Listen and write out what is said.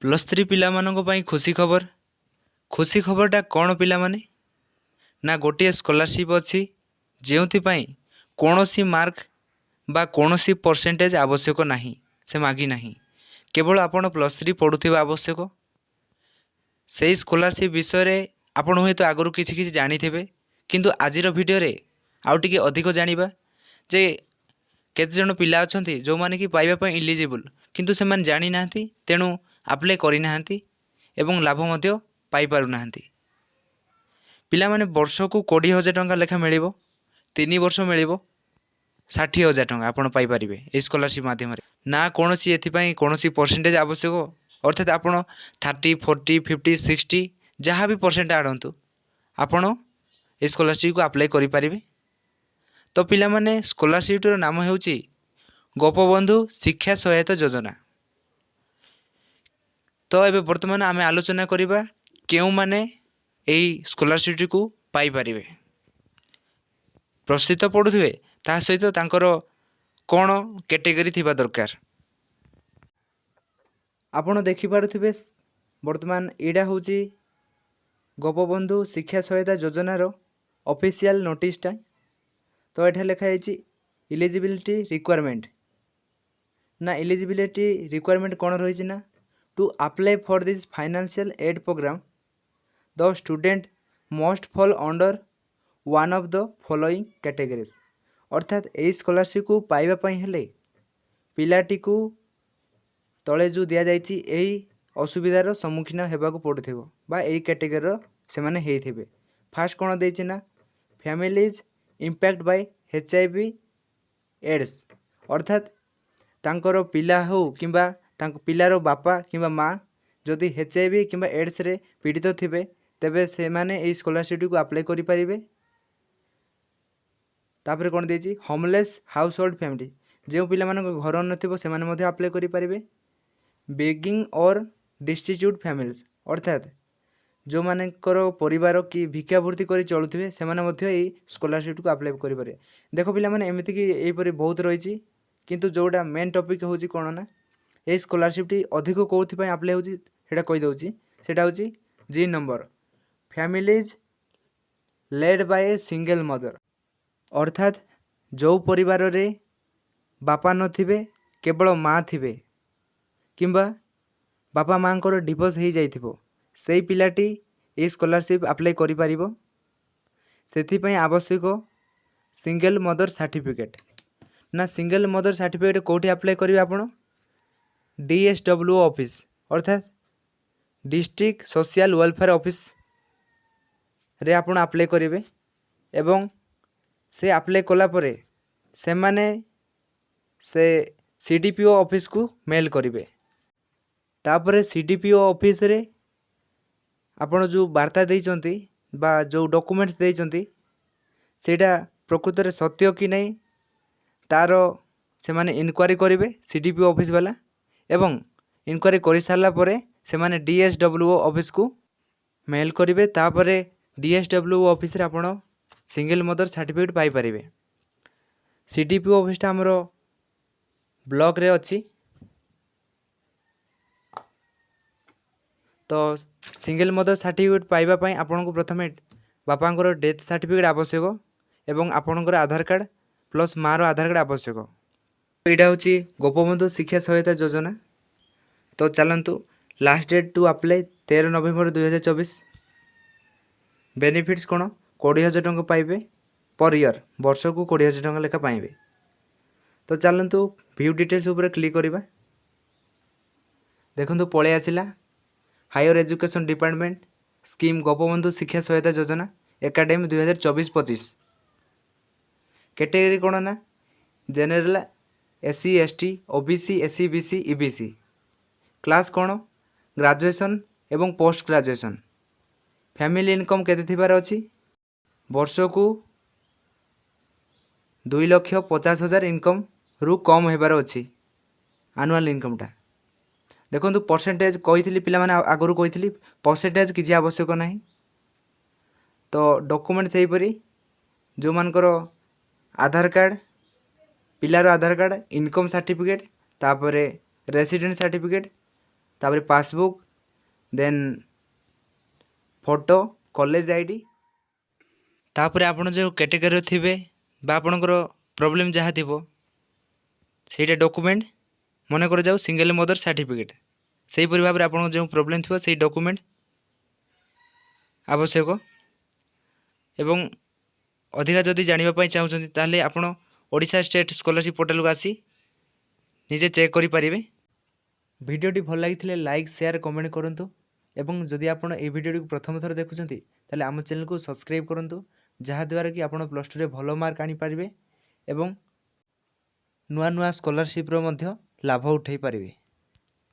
+3 ପିଲାମାନଙ୍କ ପାଇଁ ଖୁସି ଖବର। ଖୁସି ଖବରଟା କ'ଣ ପିଲାମାନେ ନା, ଗୋଟିଏ ସ୍କଲାରସିପ୍ ଅଛି, ଯେଉଁଥିପାଇଁ କୌଣସି ମାର୍କ ବା କୌଣସି ପରସେଣ୍ଟେଜ୍ ଆବଶ୍ୟକ ନାହିଁ। ସେ ମାଗି ନାହିଁ, କେବଳ ଆପଣ +3 ପଢ଼ୁଥିବା ଆବଶ୍ୟକ। ସେଇ ସ୍କଲାରସିପ୍ ବିଷୟରେ ଆପଣ ହୁଏତ ଆଗରୁ କିଛି କିଛି ଜାଣିଥିବେ, କିନ୍ତୁ ଆଜିର ଭିଡ଼ିଓରେ ଆଉ ଟିକେ ଅଧିକ ଜାଣିବା ଯେ କେତେଜଣ ପିଲା ଅଛନ୍ତି ଯେଉଁମାନେ କି ପାଇବା ପାଇଁ ଇଲିଜିବୁଲ୍, କିନ୍ତୁ ସେମାନେ ଜାଣିନାହାନ୍ତି, ତେଣୁ ଆପ୍ଲାଏ କରିନାହାନ୍ତି ଏବଂ ଲାଭ ମଧ୍ୟ ପାଇପାରୁନାହାନ୍ତି। ପିଲାମାନେ, ବର୍ଷକୁ 20,000 ଟଙ୍କା ଲେଖା ମିଳିବ। 3 ବର୍ଷ ମିଳିବ, 60,000 ଟଙ୍କା ଆପଣ ପାଇପାରିବେ ଏହି ସ୍କଲାରସିପ୍ ମାଧ୍ୟମରେ। ନା କୌଣସି ଏଥିପାଇଁ କୌଣସି ପରସେଣ୍ଟେଜ୍ ଆବଶ୍ୟକ, ଅର୍ଥାତ୍ ଆପଣ 30, 40, 50, 60 ଯାହା ବି ପରସେଣ୍ଟ ଆଣନ୍ତୁ, ଆପଣ ଏହି ସ୍କଲାରସିପ୍କୁ ଆପ୍ଲାଏ କରିପାରିବେ। ତ ପିଲାମାନେ, ସ୍କଲାରସିପ୍ଟିର ନାମ ହେଉଛି ଗୋପବନ୍ଧୁ ଶିକ୍ଷା ସହାୟତା ଯୋଜନା। ତ ଏବେ ବର୍ତ୍ତମାନ ଆମେ ଆଲୋଚନା କରିବା କେଉଁମାନେ ଏହି ସ୍କଲାରସିପ୍ଟିକୁ ପାଇପାରିବେ। +3 ପଢ଼ୁଥିବେ, ତା ସହିତ ତାଙ୍କର କ'ଣ କ୍ୟାଟେଗୋରୀ ଥିବା ଦରକାର। ଆପଣ ଦେଖିପାରୁଥିବେ, ବର୍ତ୍ତମାନ ଏଇଟା ହେଉଛି ଗୋପବନ୍ଧୁ ଶିକ୍ଷା ସହାୟତା ଯୋଜନାର ଅଫିସିଆଲ ନୋଟିସଟା। ତ ଏଠାରେ ଲେଖାଯାଇଛି ଇଲିଜିବିଲିଟି ରିକ୍ୱାରମେଣ୍ଟ। ନା, ଇଲିଜିବିଲିଟି ରିକ୍ୱାରମେଣ୍ଟ କ'ଣ ରହିଛି ନା, to apply for this financial aid program, the student must fall under one of the following categories. ଅର୍ଥାତ୍ ଏହି ସ୍କଲାରସିପ୍କୁ ପାଇବା ପାଇଁ ହେଲେ ପିଲାଟିକୁ ତଳେ ଯେଉଁ ଦିଆଯାଇଛି, ଏହି ଅସୁବିଧାର ସମ୍ମୁଖୀନ ହେବାକୁ ପଡ଼ୁଥିବ ବା ଏଇ କ୍ୟାଟେଗୋରୀର ସେମାନେ ହେଇଥିବେ। ଫାର୍ଷ୍ଟ କ'ଣ ଦେଇଛି ନା, families impact by HIV AIDS, ଅର୍ଥାତ୍ ତାଙ୍କର ପିଲା ହେଉ କିମ୍ବା ତାଙ୍କ ପିଲାର ବାପା କିମ୍ବା ମା ଯଦି HIV କିମ୍ବା ଏଡ଼୍ସରେ ପୀଡ଼ିତ ଥିବେ, ତେବେ ସେମାନେ ଏଇ ସ୍କଲାରସିପ୍ଟିକୁ ଆପ୍ଲାଏ କରିପାରିବେ। ତାପରେ କ'ଣ ଦେଇଛି? ହୋମଲେସ୍ ହାଉସ୍ ହୋଲ୍ଡ ଫ୍ୟାମିଲି, ଯେଉଁ ପିଲାମାନଙ୍କ ଘର ନଥିବ, ସେମାନେ ମଧ୍ୟ ଆପ୍ଲାଏ କରିପାରିବେ। ବେଗିଂ ଅର୍ ଡେଷ୍ଟିଚ୍ୟୁଟ୍ ଫ୍ୟାମିଲିଜ୍, ଅର୍ଥାତ୍ ଯେଉଁମାନଙ୍କର ପରିବାର କି ଭିକ୍ଷାବୃତ୍ତି କରି ଚଳୁଥିବେ, ସେମାନେ ମଧ୍ୟ ଏଇ ସ୍କଲାରସିପ୍ଟିକୁ ଆପ୍ଲାଏ କରିପାରିବେ। ଦେଖ ପିଲାମାନେ, ଏମିତିକି ଏହିପରି ବହୁତ ରହିଛି, କିନ୍ତୁ ଯେଉଁଟା ମେନ୍ ଟପିକ୍ ହେଉଛି କ'ଣ ନା, ଏଇ ସ୍କଲାରସିପ୍ଟି ଅଧିକ କେଉଁଥିପାଇଁ ଆପ୍ଲାଏ ହେଉଛି, ସେଇଟା କହିଦେଉଛି। ସେଇଟା ହେଉଛି G number, families led by a single mother, ଅର୍ଥାତ୍ ଯେଉଁ ପରିବାରରେ ବାପା ନଥିବେ, କେବଳ ମା ଥିବେ କିମ୍ବା ବାପା ମାଆଙ୍କର ଡିଭୋର୍ସ ହେଇଯାଇଥିବ, ସେଇ ପିଲାଟି ଏଇ ସ୍କଲାରସିପ୍ ଆପ୍ଲାଏ କରିପାରିବ। ସେଥିପାଇଁ ଆବଶ୍ୟକ ସିଙ୍ଗଲ୍ ମଦର ସାର୍ଟିଫିକେଟ୍। ନା, ସିଙ୍ଗଲ୍ ମଦର ସାର୍ଟିଫିକେଟ୍ କେଉଁଠି ଆପ୍ଲାଏ କରିବେ ଆପଣ? ଡି ଏସ୍ ଡବ୍ଲ୍ୟୁ ଅଫିସ୍, ଅର୍ଥାତ୍ ଡିଷ୍ଟ୍ରିକ୍ଟ ସୋସିଆଲ୍ ୱେଲଫେୟାର ଅଫିସରେ ଆପଣ ଆପ୍ଲାଏ କରିବେ ଏବଂ ସେ ଆପ୍ଲାଏ କଲା ପରେ ସେମାନେ ସେ ସିଡିପିଓ ଅଫିସକୁ ମେଲ୍ କରିବେ। ତାପରେ ସିଡିପିଓ ଅଫିସରେ ଆପଣ ଯେଉଁ ବାର୍ତ୍ତା ଦେଇଛନ୍ତି ବା ଯେଉଁ ଡକୁମେଣ୍ଟସ୍ ଦେଇଛନ୍ତି, ସେଇଟା ପ୍ରକୃତରେ ସତ୍ୟ କି ନାହିଁ, ତା'ର ସେମାନେ ଇନକ୍ୱାରି କରିବେ ସିଡିପିଓ ଅଫିସ ବାଲା ଏବଂ ଇନକ୍ୱାରି କରିସାରିଲା ପରେ ସେମାନେ ଡି ଏସ୍ ଡବ୍ଲ୍ୟୁ ଓ ଅଫିସକୁ ମେଲ୍ କରିବେ। ତାପରେ ଡି ଏସ୍ ଡବ୍ଲ୍ୟୁ ଓ ଅଫିସରେ ଆପଣ ସିଙ୍ଗଲ୍ ମଦର ସାର୍ଟିଫିକେଟ୍ ପାଇପାରିବେ। ସିଡିପିଓ ଅଫିସଟା ଆମର ବ୍ଲକରେ ଅଛି। ତ ସିଙ୍ଗଲ୍ ମଦର ସାର୍ଟିଫିକେଟ୍ ପାଇବା ପାଇଁ ଆପଣଙ୍କୁ ପ୍ରଥମେ ବାପାଙ୍କର ଡେଥ୍ ସାର୍ଟିଫିକେଟ୍ ଆବଶ୍ୟକ ଏବଂ ଆପଣଙ୍କର ଆଧାର କାର୍ଡ଼ ପ୍ଲସ୍ ମାଆର ଆଧାର କାର୍ଡ଼ ଆବଶ୍ୟକ। ଏଇଟା ହେଉଛି ଗୋପବନ୍ଧୁ ଶିକ୍ଷା ସହାୟତା ଯୋଜନା। ତ ଚାଲନ୍ତୁ, last date to apply 13 November 2024। Benefits କ'ଣ? 20,000 ଟଙ୍କା ପାଇବେ ପର୍ ଇୟର୍, ବର୍ଷକୁ 20,000 ଟଙ୍କା ଲେଖା ପାଇବେ। ତ ଚାଲନ୍ତୁ, ଭ୍ୟୁ ଡିଟେଲ୍ସ ଉପରେ କ୍ଲିକ୍ କରିବା। ଦେଖନ୍ତୁ, ପଳେଇ ଆସିଲା higher education department scheme, Gopabandhu ଶିକ୍ଷା ସହାୟତା ଯୋଜନା, ଏକାଡେମୀ 2024-25। କ୍ୟାଟେଗୋରୀ କ'ଣ ନା, general, SC, ST, OBC, SEBC, EBC. Class କ'ଣ? ଗ୍ରାଜୁଏସନ୍ ଏବଂ ପୋଷ୍ଟ ଗ୍ରାଜୁଏସନ୍। ଫ୍ୟାମିଲି ଇନକମ୍ କେତେ ଥିବାର ଅଛି? ବର୍ଷକୁ 2,50,000 ଇନକମ୍ରୁ କମ୍ ହେବାର ଅଛି ଆନୁଆଲ୍ ଇନକମ୍ଟା। ଦେଖନ୍ତୁ, ପରସେଣ୍ଟେଜ୍ କହିଥିଲି ପିଲାମାନେ, ଆଗରୁ କହିଥିଲି, ପରସେଣ୍ଟେଜ୍ କିଛି ଆବଶ୍ୟକ ନାହିଁ। ତ ଡକୁମେଣ୍ଟ ସେହିପରି ଯେଉଁମାନଙ୍କର ଆଧାର କାର୍ଡ଼, ପିଲାର ଆଧାର କାର୍ଡ଼, ଇନକମ୍ ସାର୍ଟିଫିକେଟ୍, ତାପରେ ରେସିଡେଣ୍ଟ ସାର୍ଟିଫିକେଟ୍। ତାପରେ passbook, then photo, college ID। ତାପରେ ଆପଣ ଯେଉଁ କ୍ୟାଟେଗୋରୀରେ ଥିବେ ବା ଆପଣଙ୍କର ପ୍ରୋବ୍ଲେମ୍ ଯାହା ଥିବ, ସେଇଟା ଡକୁମେଣ୍ଟ। ମନେ କରାଯାଉ ସିଙ୍ଗଲ୍ ମଦର ସାର୍ଟିଫିକେଟ୍, ସେହିପରି ଭାବରେ ଆପଣଙ୍କ ଯେଉଁ ପ୍ରୋବ୍ଲେମ୍ ଥିବ, ସେଇ ଡକୁମେଣ୍ଟ ଆବଶ୍ୟକ। ଏବଂ ଅଧିକା ଯଦି ଜାଣିବା ପାଇଁ ଚାହୁଁଛନ୍ତି, ତାହେଲେ ଆପଣ ଓଡ଼ିଶା ଷ୍ଟେଟ୍ ସ୍କଲାରସିପ୍ ପୋର୍ଟାଲକୁ ଆସି ନିଜେ ଚେକ୍ କରିପାରିବେ। ଭିଡ଼ିଓଟି ଭଲ ଲାଗିଥିଲେ ଲାଇକ୍, ସେୟାର, କମେଣ୍ଟ କରନ୍ତୁ ଏବଂ ଯଦି ଆପଣ ଏହି ଭିଡ଼ିଓଟିକୁ ପ୍ରଥମ ଥର ଦେଖୁଛନ୍ତି, ତାହେଲେ ଆମ ଚ୍ୟାନେଲକୁ ସବସ୍କ୍ରାଇବ୍ କରନ୍ତୁ, ଯାହାଦ୍ୱାରା କି ଆପଣ +2ରେ ଭଲ ମାର୍କ ଆଣିପାରିବେ ଏବଂ ନୂଆ ନୂଆ ସ୍କଲାରସିପ୍ର ମଧ୍ୟ ଲାଭ ଉଠାଇ ପାରିବେ।